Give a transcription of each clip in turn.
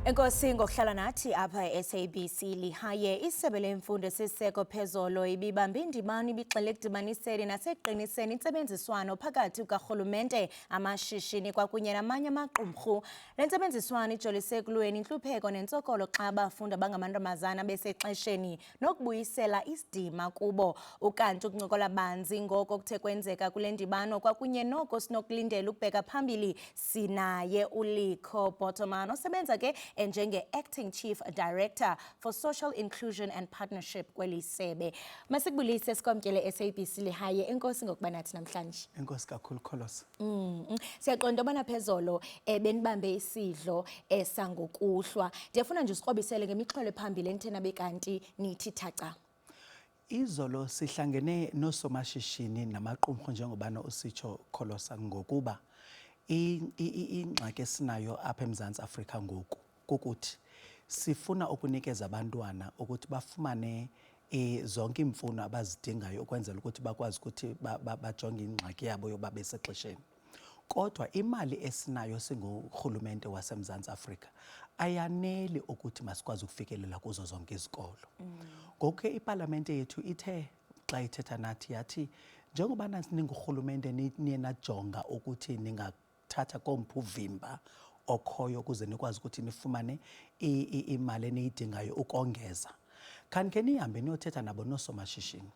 Enkosi ngokuhlala nathi apha e-SABC Lihaye. Isebe lemfundo esiseko phezolo ibibambe indibano ibixele ekudibaniseni nasekuqiniseni intsebenziswano phakathi kukarhulumente, amashishini kwakunye namanye amaqumrhu. Le ntsebenziswano ijolise ekulweni intlupheko nentsokolo xa abafundi abangamantombazana besexesheni nokubuyisela isidima kubo. Ukanti ukuncokola banzi ngoko kuthe kwenzeka kule ndibano kwakunye noko sinokulindela ukubheka phambili, sinaye uLikho Botoman osebenza ke njenge-Acting Chief Director for Social Inclusion and Partnership kweli sebe. Masikubulise, sikwamkele SABC Lehae. Enkosi ngokuba nathi namhlanje. Enkosi kakhulu, Kholosa. Siyaqonda ubana phezolo benibambe isidlo esangokuhlwa. Ndiyafuna nje usikrobisele ngemixholo ephambili enithe nabe kanti nithi thaca. Izolo sihlangene noosomashishini namaqumrhu, njengobana usitsho, Kholosa, ngokuba ingxaki esinayo apha eMzantsi Afrika ngoku kukuthi sifuna ukunikeza abantwana ukuthi bafumane zonke iimfuno abazidingayo ukwenzela ukuthi bakwazi ukuthi bajonge ingxaki yabo yoba besexesheni. Kodwa imali esinayo singurhulumente waseMzantsi Afrika ayaneli ukuthi masikwazi ukufikelela kuzo zonke izikolo. Ngoku ke ipalamente yethu ithe xa ithetha nathi yathi, njengoba ningurhulumente niye najonga ukuthi ningathatha komphi uvimba okhoyo ukuze nikwazi ukuthi nifumane imali eniyidingayo ukongeza, khanikhe nihambe niyothetha nabo noosomashishini.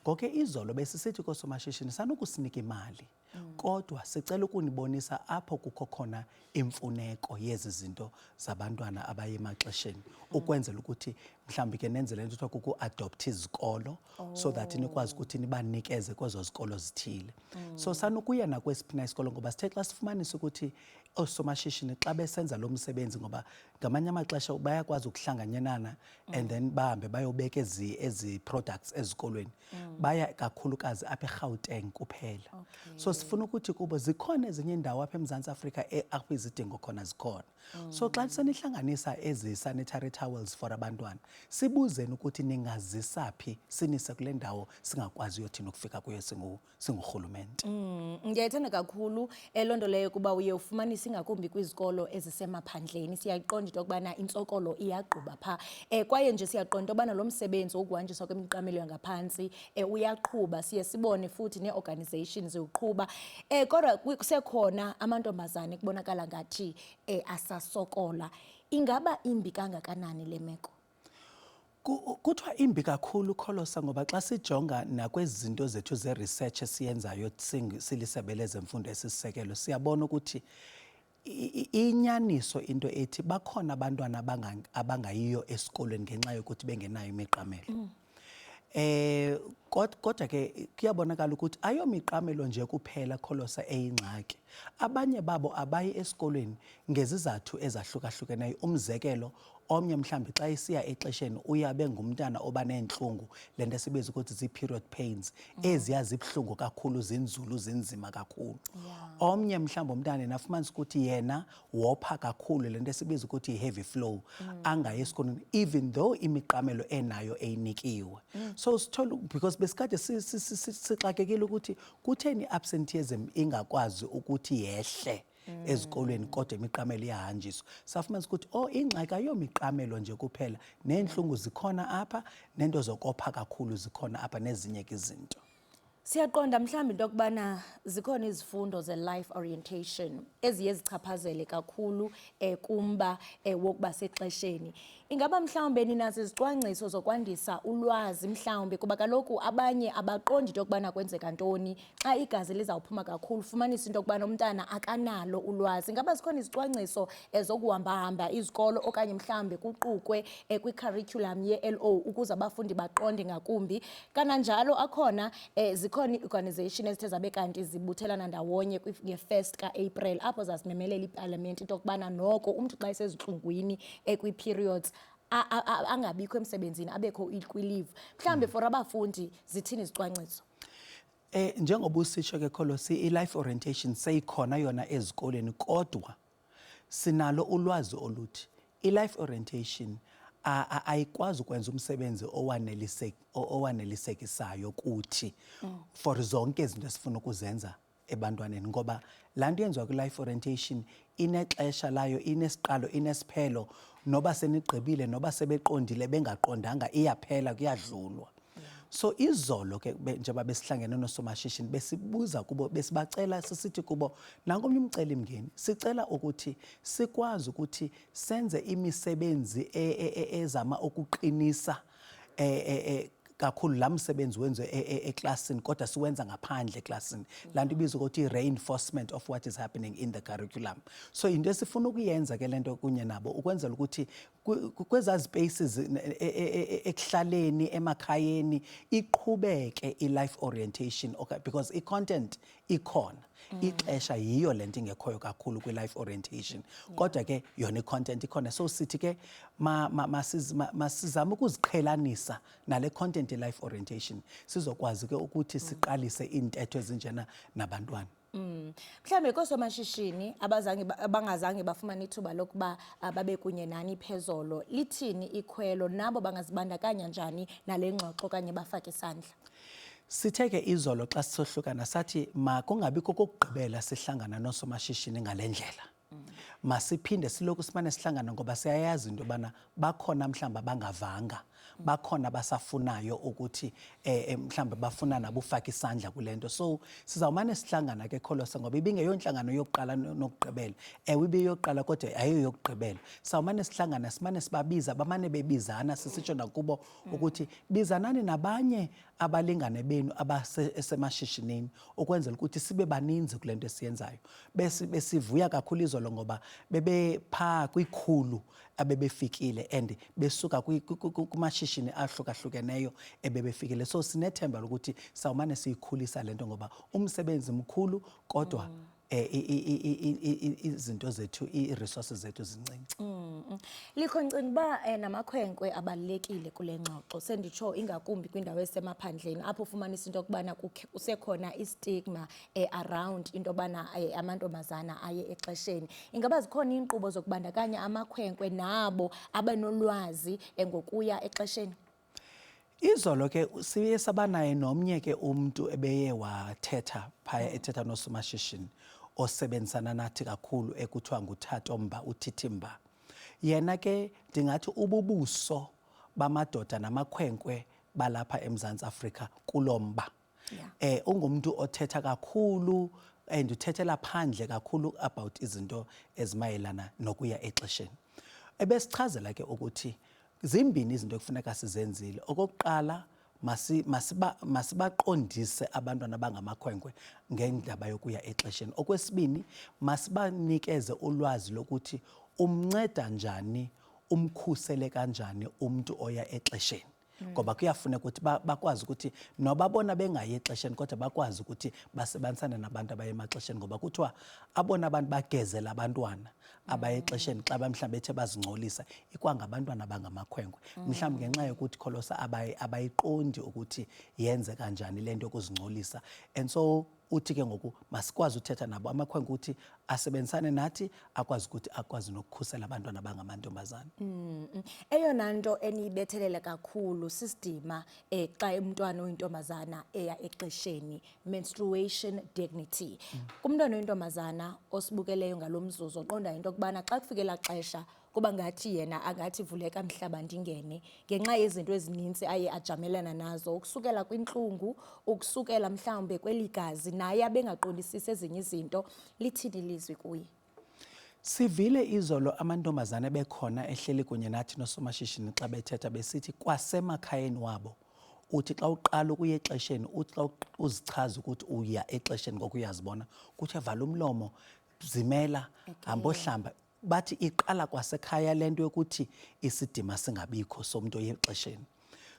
Ngoku ke izolo besisithi koosomashishini, sanukusinika imali, kodwa sicela ukunibonisa apho kukho khona imfuneko yezi zinto zabantwana abaye emaxesheni, ukwenzela ukuthi mhlawumbi ke nenze le nto kuthiwa kuku-adopta izikolo, so that nikwazi ukuthi nibanikeze kwezo zikolo zithile. So sanukuya nakwesiphi na isikolo, ngoba sithe xa sifumanisa ukuthi oosomashishini xa besenza lo msebenzi, ngoba ngamanye amaxesha bayakwazi ukuhlanganyenana and then bahambe bayobeka ezi products ezikolweni, baya kakhulukazi apha eGauteng kuphela. So sifuna ukuthi kubo zikhona ezinye iindawo apha eMzantsi Afrika apho izidingo khona zikhona. So xa senihlanganisa ezi sanitary towels for abantwana, sibuzeni ukuthi ningazisa phi, sinise kule ndawo singakwaziyo thina ukufika kuyo singurhulumente. Ndiyayithanda kakhulu loo nto leyo, kuba uye ufumanise ingakumbi kwizikolo ezisemaphandleni, siyayiqonda into yokubana intsokolo iyagquba phaa. Kwaye nje siyaqonda into yobana lo msebenzi wokuhanjiswa kwemiqamelo yangaphantsi uyaqhuba, siye sibone futhi nee-organizations ziwuqhuba. Kodwa kusekhona amantombazane ekubonakala ngathi asasokola. Ingaba imbi kangakanani le meko? Kuthiwa imbi kakhulu, Kholosa, ngoba xa sijonga nakwezi zinto zethu ze-research esiyenzayo silisebe lezemfundo esisisekelo, siyabona ukuthi inyaniso into ethi bakhona abantwana abangayiyo esikolweni ngenxa yokuthi bengenayo imiqamelo. Kodwa ke kuyabonakala ukuthi ayomiqamelo nje kuphela, Kholosa, eyingxaki. Abanye babo abayi esikolweni ngezizathu ezahlukahlukeneyo. Umzekelo, omnye mhlawumbi xa esiya exesheni uye abe ngumntana oba neentlungu, le nto esibiza ukuthi zii-period pains, eziya zibuhlungu kakhulu, zinzulu, zinzima kakhulu. Omnye mhlawumbi umntana yena afumanise ukuthi yena wopha kakhulu, le nto esibiza ukuthi yi-heavy flow, angayi esikolweni even though imiqamelo enayo eyinikiwe. So sithola, because besikade sixakekile ukuthi kutheni i-absenteeism ingakwazi ukuthi yehle ezikolweni kodwa imiqamelo iyahanjiswa, safumanisa ukuthi, oh, ingxaki ayomiqamelo nje kuphela, neentlungu zikhona apha, neento zokopha kakhulu zikhona apha, nezinye ke izinto. Siyaqonda mhlawumbi into yokubana zikhona izifundo ze-life orientation eziye zichaphazele kakhulu kumba wokuba sexesheni. Ingaba mhlawumbe ninazo izicwangciso zokwandisa ulwazi mhlawumbi, kuba kaloku abanye abaqondi into yokubana kwenzeka ntoni xa igazi lizawuphuma kakhulu, fumanisa into yokubana umntana akanalo ulwazi? Ingaba zikhona izicwangciso zokuhambahamba izikolo okanye mhlawumbi kuqukwe kwi-curriculum ye-LO ukuze abafundi baqonde ngakumbi? Kananjalo akhona zikhona ii-organization ezithe zabe kanti zibuthelana ndawonye nge-1 ka-April, apho zazimemelela ipalamente into yokubana noko umntu xa esezintlungwini, ekwii-periods, angabikho emsebenzini, abekho kwi-leave mhlawumbi for abafundi? Zithini izicwangciso? Njengoba usitsho ke, Kholosi, i-life orientation seyikhona yona ezikolweni, kodwa sinalo ulwazi oluthi i-life orientation ayikwazi ukwenza umsebenzi owanelisekisayo kuthi for zonke izinto esifuna ukuzenza ebantwaneni, ngoba laa nto yenziwa kwi-life orientation Inexesha layo, inesiqalo, inesiphelo. Noba senigqibile, noba sebeqondile, bengaqondanga, iyaphela, kuyadlulwa. So izolo ke njengoba besihlangene noosomashishini, besibuza kubo, besibacela sisithi kubo, nankomnye umcelimngeni, sicela ukuthi sikwazi ukuthi senze imisebenzi ezama ukuqinisa kakhulu laa msebenzi wenziwe eklasini, kodwa siwenza ngaphandle eklasini, laa nto ibizwa ukuthi i-reinforcement of what is happening in the curriculum. So yinto esifuna ukuyenza ke le nto kunye nabo, ukwenzela ukuthi kwezaa spaces ekuhlaleni, emakhayeni, iqhubeke i-life orientation, okay, because i-content ikhona. Ixesha yiyo le nto ingekhoyo kakhulu kwi-life orientation, kodwa ke yona i-content ikhona. So sithi ke masizame ukuziqhelanisa nale content ye-life orientation, sizokwazi ke ukuthi siqalise iintetho ezinjena nabantwana. Mhlawumbe koosomashishini abangazange bafumane ithuba lokuba babe kunye nani phezolo, lithini ikhwelo nabo bangazibandakanya njani nale ngxoxo okanye bafake isandla? Sithe ke izolo xa sisohlukana sathi makungabikho kokugqibela sihlangana noosomashishini ngale ndlela. Masiphinde siloku simane sihlangana, ngoba siyayazi into yobana bakhona mhlawumbi abangavanga, bakhona abasafunayo ukuthi mhlawumbi bafuna nabo ufaka isandla kule nto. So sizawumane sihlangana ke, Kholosa, ngoba ibingeyontlangano yokuqala nokugqibela. Ewe, ibiyokuqala kodwa ayiyoyokugqibela. Sawumane sihlangana, simane sibabiza, bamane bebizana, sisitsho nakubo ukuthi bizanani nabanye abalingane benu abasemashishinini, ukwenzela ukuthi sibe baninzi kule nto esiyenzayo. Besivuya kakhulu izolo ngoba bebephaa kwikhulu abebefikile and besuka kumashishini ahlukahlukeneyo ebebefikile. So sinethemba lokuthi sawumane siyikhulisa le nto, ngoba umsebenzi mkhulu, kodwa izinto zethu, ii-resources zethu zincinci. Likho, ndicinga uba namakhwenkwe abalulekile kule ngxoxo. Senditsho ingakumbi kwindawo esemaphandleni, apho ufumanisa into yokubana kusekhona istigma around into yobana amantombazana aye exesheni. Ingaba zikhona iinkqubo zokubandakanya amakhwenkwe nabo abenolwazi ngokuya exesheni? Izolo ke siye sabanaye nomnye ke umntu ebeye wathetha phaya, ethetha noosomashishini, osebenzisana nathi kakhulu, ekuthiwa nguThato Mba, uThithi Mba. Yena ke ndingathi ububuso bamadoda namakhwenkwe balapha eMzantsi Afrika kulo mba. Ungumntu othetha kakhulu and uthethela phandle kakhulu about izinto ezimayelana nokuya exesheni. Ebesichazela ke ukuthi zimbini izinto ekufuneka sizenzile. Okokuqala, masibaqondise abantwana abangamakhwenkwe ngendaba yokuya exesheni. Okwesibini, masibanikeze ulwazi lokuthi umnceda njani, umkhusele kanjani umntu oya exesheni, ngoba kuyafuneka ukuthi bakwazi ukuthi noba bona bengayi exesheni, kodwa bakwazi ukuthi basebenzisane nabantu abaye emaxesheni, ngoba kuthiwa abona abantu bagezela abantwana abaye exesheni xa mhlawumbi bethe bazingcolisa ikwangabantwana abangamakhwenkwe, mhlawumbi ngenxa yokuthi, Kholosa, abayiqondi ukuthi yenze kanjani le nto yokuzingcolisa. And so uthi ke ngoku masikwazi uthetha nabo amakhwenkwe ukuthi asebenzisane nathi, akwazi ukuthi akwazi nokukhusela abantwana abangamantombazana. Eyona nto eniyibethelela kakhulu sisidima xa umntwana oyintombazana eya exesheni, menstruation dignity. Kumntwana oyintombazana osibukeleyo ngalo mzuzu, oqondayo into yokubana xa kufike elaa xesha kuba ngathi yena angathi vuleka mhlaba ndingene, ngenxa yezinto ezininzi aye ajamelana nazo, ukusukela kwintlungu, ukusukela mhlawumbe kweli gazi, naye abengaqondisisi ezinye izinto, lithini ilizwi kuye? Sivile izolo amantombazana ebekhona ehleli kunye nathi nosomashishini xa bethetha besithi kwasemakhayeni wabo, uthi xa uqala ukuya exesheni, uthi xa uzichaza ukuthi uya exesheni ngoku uyazibona, kuthiwa vala umlomo, zimela, hambohlamba. Bathi iqala kwasekhaya le nto yokuthi isidima singabikho somntu oye exesheni.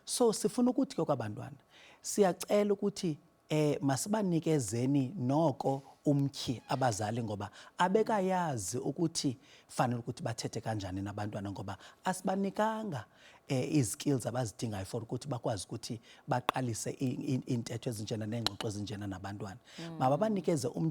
So sifuna ukuthi ke kwabantwana, siyacela ukuthi masibanikezeni noko umtyhi abazali, ngoba abekayazi ukuthi fanele ukuthi bathethe kanjani nabantwana, ngoba asibanikanga izikills abazidingayo for ukuthi bakwazi ukuthi baqalise intetho ezinjena neengxoxo ezinjena nabantwana. Mababanikeze.